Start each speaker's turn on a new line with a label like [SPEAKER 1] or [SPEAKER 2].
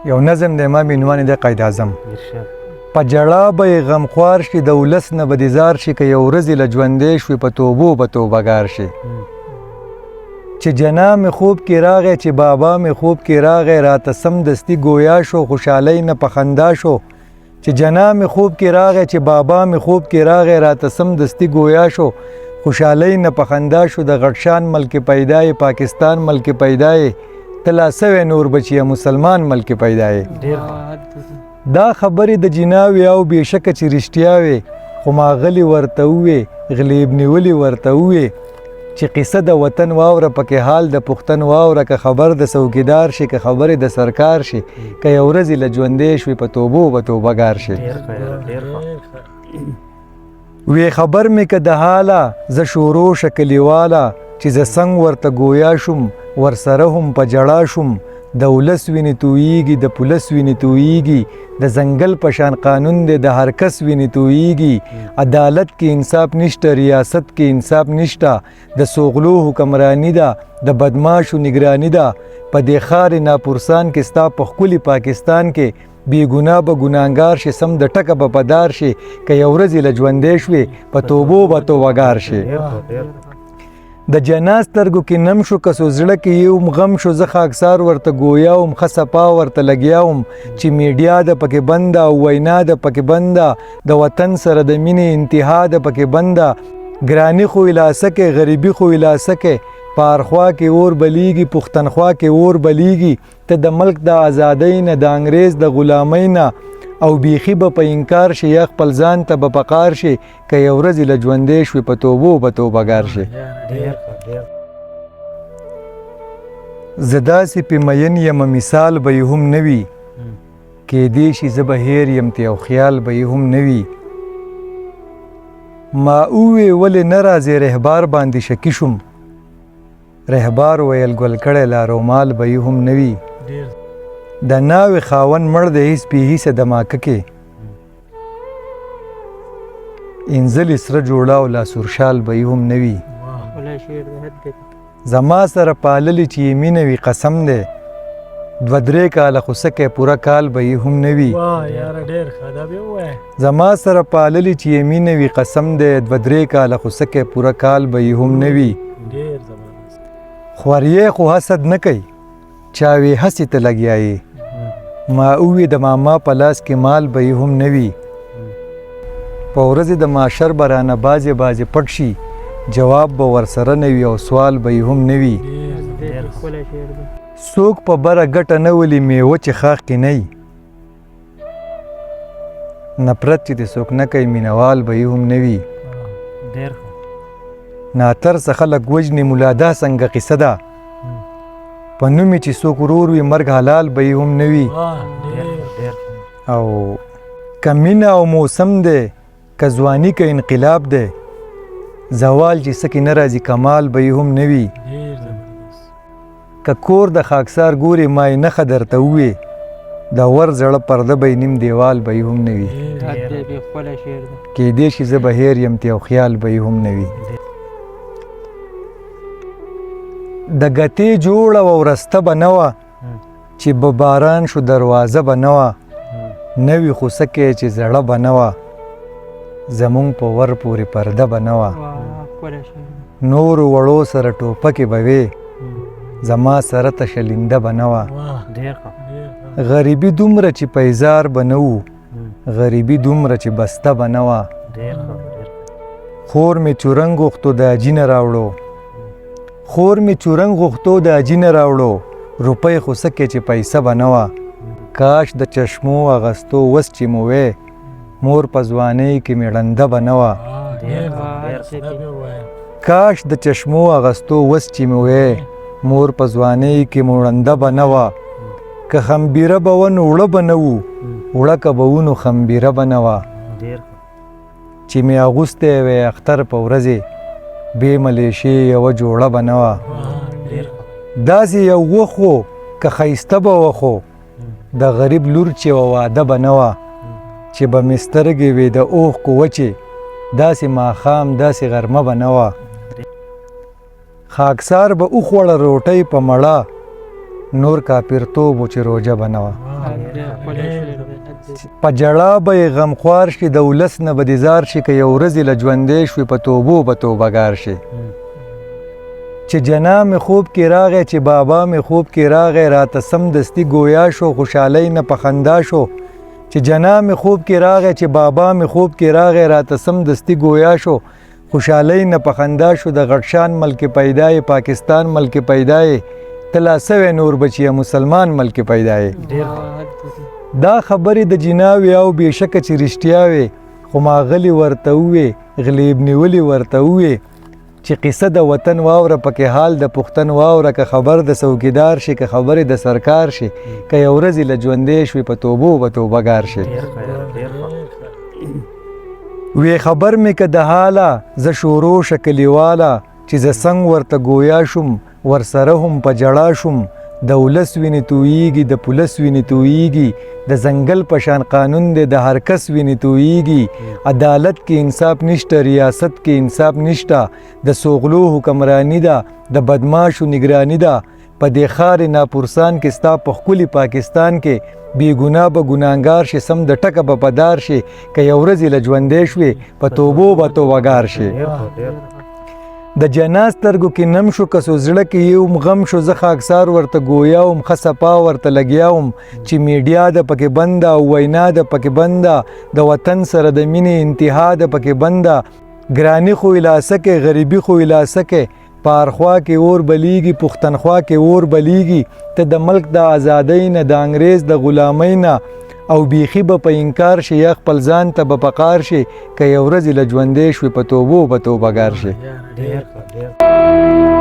[SPEAKER 1] یو نظم دی، ما عنوان دی قائد اعظم. په جړا به یې غمخوار شي، د ولس نه به دې ځار شي، که یو ورځې له ژوندی شوې په توبو به توبهګار شي. چې جنا مې خوب کې راغی، چې بابا مې خوب کې راغی، راته سمدستي ګویا شو، خوشحالۍ نه په خندا شو. چې جنا مې خوب کې راغی، چې بابا مې خوب کې راغی، راته سمدستي ګویا شو، خوشحالۍ نه په خندا شو. د غټشان ملک پیدا یې، پاکستان ملک پیدا یې، ته لا سوی نور بچیه مسلمان ملک پیدا یې. دا خبرې د جنا وې او بېشکه چې رښتیا وې، خو ما غلي ورته ووې، غلیب نیولي ورته ووې، چې قصه د وطن واوره، پکې حال د پښتن واوره، که خبر د څوکیدار شي، که خبرې د سرکار شي، که یو ورځې له ژوندی شوې په توبو به توبهګار شي. وی خبر مې که د حاله زه شورو شه کلیواله، چې زه څنګ ورته ګویا شوم، ورسره هم په جړا شوم. د ولس وینې تویږي، د پولیس وینې تویږي، د ځنګل په شان قانون دی، د هر کس وینې تویږي. عدالت کې انصاف نشته، ریاست کې انصاف نشته، د سوغلو حکمرانی ده، د بدماشو نگرانی ده. په دې ښار ناپرسان کې، ستا په ښکلي پاکستان کې، بې ګناه به ګناهګار شي، سم د ټکه به پدار شي، که یو ورځې له ژوندی شوې په توبو به توبهګار شي. د جنا سترګو کې نم شو، که څو زړه کې یې هم غم شو، زه خاکسار ورته ګویا وم، ښه صفا ورته لګیا وم، چې میډیا ده پکې بنده او وینا ده پکې بنده، د وطن سره د مینې انتها ده پکې بنده. ګراني خو ولاسه کې، غریبي خو ولاسه کې، پارخوا کې اور بلیږي، پښتنخوا کې اور بلیږي. ته د ملک د ازادۍ نه، د انګریز د غلامۍ نه او بیخي به په انکار شي، یا خپل ځان ته به په قار شي، که یو ورځې له ژوندی شوې په توبو به توبهګار شي. زه داسې پې میین یم، مثال به یې هم نه وي، کیدی شي زه به هېر یم تی او خیال به یې هم نه وي. ما ووې ولې نه راځې رهبار باندې شکي شوم، رهبار ویل ګل کړی لا رومال به یې هم نه وي. د ناوې خاوند مړ دی، هیڅ بې هیڅه دماکه کې، انځلې سره جوړه او لا سورشال به یې هم نه وي. زما سره پاللې چې یې مینه وي قسم دی، دوه درې کاله خو څه کوې پوره کال به یې هم نه وي. زما سره پاللې چې یې مینه وي قسم دی، دوه درې کاله خو څه کوې پوره کال به یې هم نه وي. خوریې خو حسد نه کوي، چا وې هسې ته لګیا یې، ما ووې د ماما په لاس کې مال به یې هم نه وي. په ورځې د معاشر به رانه بعضې بعضې پټ شي، جواب به ورسره نه وي او سوال به یې هم نه وي. څوک په بره ګټه نه ولي، میوه چې ښاخ کې نه وي، نفرت چې دې څوک نه کوي، مینوال به یې هم نه وي. ناترسه خلک وژني، ملا دا څنګه قصه ده، په نوم یې چې څوک ورور وي، مرګ حلال به یې هم نه وي. او که مینه او موسم دی، که ځواني که انقلاب دی، زوال چې څه کې نه راځي، کمال به یې هم نه وي. که کور د خاکسار ګورې، ما یې نښه درته ووې، د ور زړه پرده به یې نیم دیوال به یې هم نه وي. کیدای شي زه به هېر یم تی او خیال به یې هم نه وي. د ګتې جوړه وه ورسته به نه وه، چې به باران شو دروازه به نه وه، نه وي خو څه کوې چې زړه به نه وه، زمونږ په ور پورې پرده به نه وه. نورو وړو سره ټوپکې به وې، زما سره تشه لینده به نه وه. غریبي دومره چې پیزار به نه وو، غریبي دومره چې بسته به نه وه. خور مې چورنګ غوښتو د حاجي نه راوړو، خور مې چورنګ غوښتو د حاجي نه راوړو، روپۍ خو څه کې چې پیسه به نه وه. کاش د چشمو اغستو وس چې مو وی، مور په ځوانۍ کې مې ړنده به نه وه. کاش د چشمو اغستو وس چې مو وی، مور په ځوانۍ کې مو ړنده به نه وه. که خمبیره به وه نو اوړه به نه وو، اوړه که به وو نو خمبیره به نه وه. چې مې اغوستی وی اختر په ورځې، بې ملیشې یوه جوړه به نه وه. داسې یو وخت و که ښایسته به وه، خو د غریب لور چې وه واده به نه وه. چې به مې سترګې وې د اوښکو وچې، داسې ماښام داسې غرمه به نه وه. خاکسار به وخوړه روټۍ په مړه، نور کاپیرتوب و چې روژه به نه وه. په ژړا به یې غمخوار شي، د ولس نه به دې ځار شي، که یو ورځې له ژوندی شوې په توبو به توبهګار شي. چې جنا مې خوب کې راغی، چې بابا مې خوب کې راغی، راته سمدستي ګویا شو، خوشحالۍ نه په خندا شو. چې جنا مې خوب کې راغی، چې بابا مې خوب کې راغی، راته سمدستي ګویا شو، خوشحالۍ نه په خندا شو. د غټشان ملک پیدا یې، پاکستان ملک پیدا یې، ته لا سوی نور بچیه مسلمان ملک پیدا یې. دا خبرې د جنا وې او بېشکه چې رښتیا وې، خو ما غلي ورته ووې، غلیب نیولي ورته ووې چې قصه د وطن واوره، پکې حال د پښتن واوره، که خبر د څوکیدار شي، که خبرې د سرکار شي، که یو ورځې له ژوندی شوې په توبو به توبهګار شي. وی خبر مې که د حاله زه شورو شه کلیواله، چې زه څنګ ورته ګویا شوم، ورسره هم په ژړا شوم. د ولس وینې تویږي، د پولیس وینې تویږي، د ځنګل په شان قانون دی، د هر کس وینې تویږي. عدالت کې انصاف نشته، ریاست کې انصاف نشته، د سوغلو حکمرانی ده، د بدماشو نگرانی ده. په دې ښار ناپرسان کې ستا په ښکلي پاکستان کې بې ګناه به ګناهګار شي، سم د ټکه به په دار شي، که یو ورځې له ژوندی شوې په توبو به توبهګار شي. د جنا سترګو کې نم شو، که څو زړه کې یې وم غم شو، زه خاکسار ورته ګویا وم، ښه صفا ورته لګیا وم، چې میډیا ده پکې بنده او وینا ده پکې بنده، د وطن سره د مینې انتها ده پکې بنده. ګراني خو الاسه کې، غریبي خو الاسه کې، پارخوا کې اور بلیږي، پښتنخوا کې اور بلیږي. ته د ملک د ازادۍ نه، د انګریز د غلامۍ نه، او بیخي به په انکار شي، یا خپل ځان ته به په قار شي، که یو ورځې له ژوندی شوې په توبو به توبهګار شي.
[SPEAKER 2] ډېر ښه، ډېر.